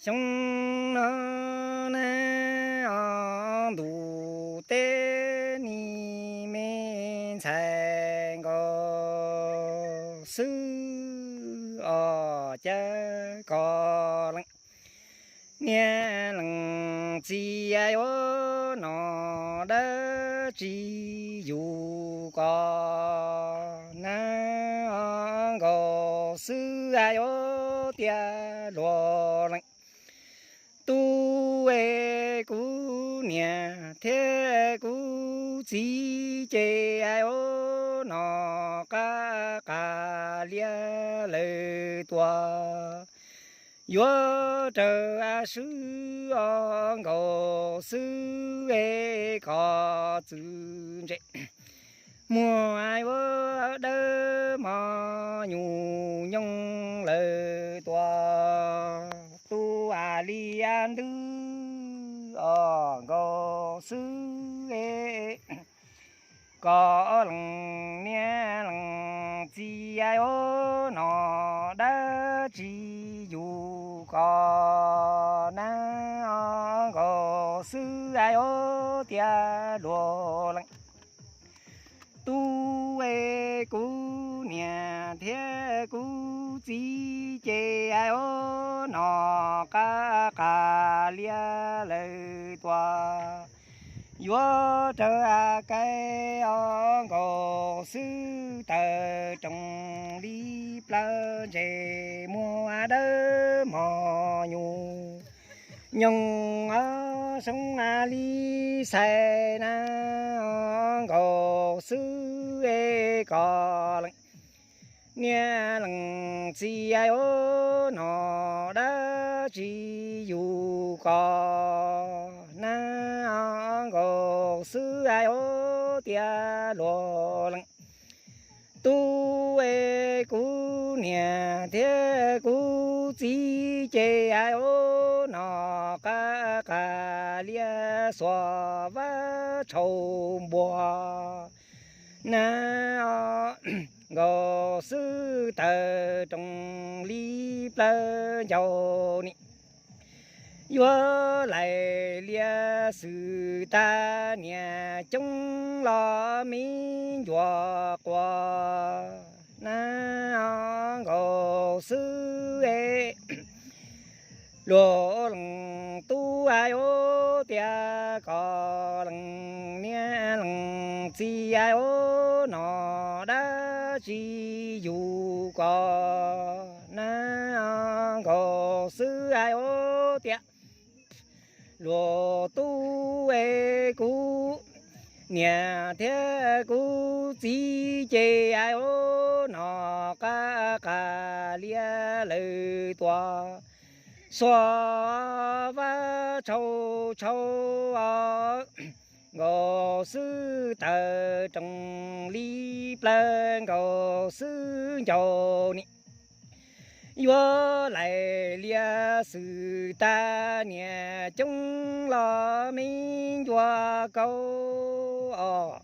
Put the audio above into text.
Xyoo no na, ntuj teb ni me ntxhais nkaus xwb os, cas koj leej niam leej txiv yuav nom dab tsi yug koj na, nkaus xwb yuav tias luag leej tub es kuv niam thiab kuv txiv ces yuav nom qab qab lias lawv tuaj yuav raws swb os, nkaus xwb es koj txwv ntse muag yuav dawb mos nyuj nyoog lawv tuaj tu a li ntwb os, nkaus xwb es koj leej niam leej txiv yuav nom dab tsi yug koj na, nkaus xwb yuav tias luag leej tub es kuv niam thiab kuv txiv ces yuav nom qab qab lias lawv tuaj yuav raws kaim os, nkaus xwb tawm roos li plawv ntse muag dawb mos nyuj nyoog os, zoo li xais na, nkaus xwb es koj leej niam leej txiv yuav nom dab tsi yug koj na, nkaus xwb yuav tias luag leej tub es kuv niam thiab kuv txiv ces yuav nom qab qab lias xuas vab tshau npua na, nkaus xwb tawm roos li plawv ncauj ni. Yuav lais lias xwm tag niam coob los me ncuav quas na, nkaus xwb es luag leej tub yuav tias koj leej niam leej txiv yuav nom dab tsi yug koj na, nkaus xwb yuav tias luag tub es kuv niam thiab kuv txiv ces yuav nom qab qab lias lawv tuaj xuas vab tshau tshau os, nkaus xwb tawm roos li plawv nkaus xwb ncauj ni. Yuav lais lias xwm tag niam coob los me ncuav kaub os,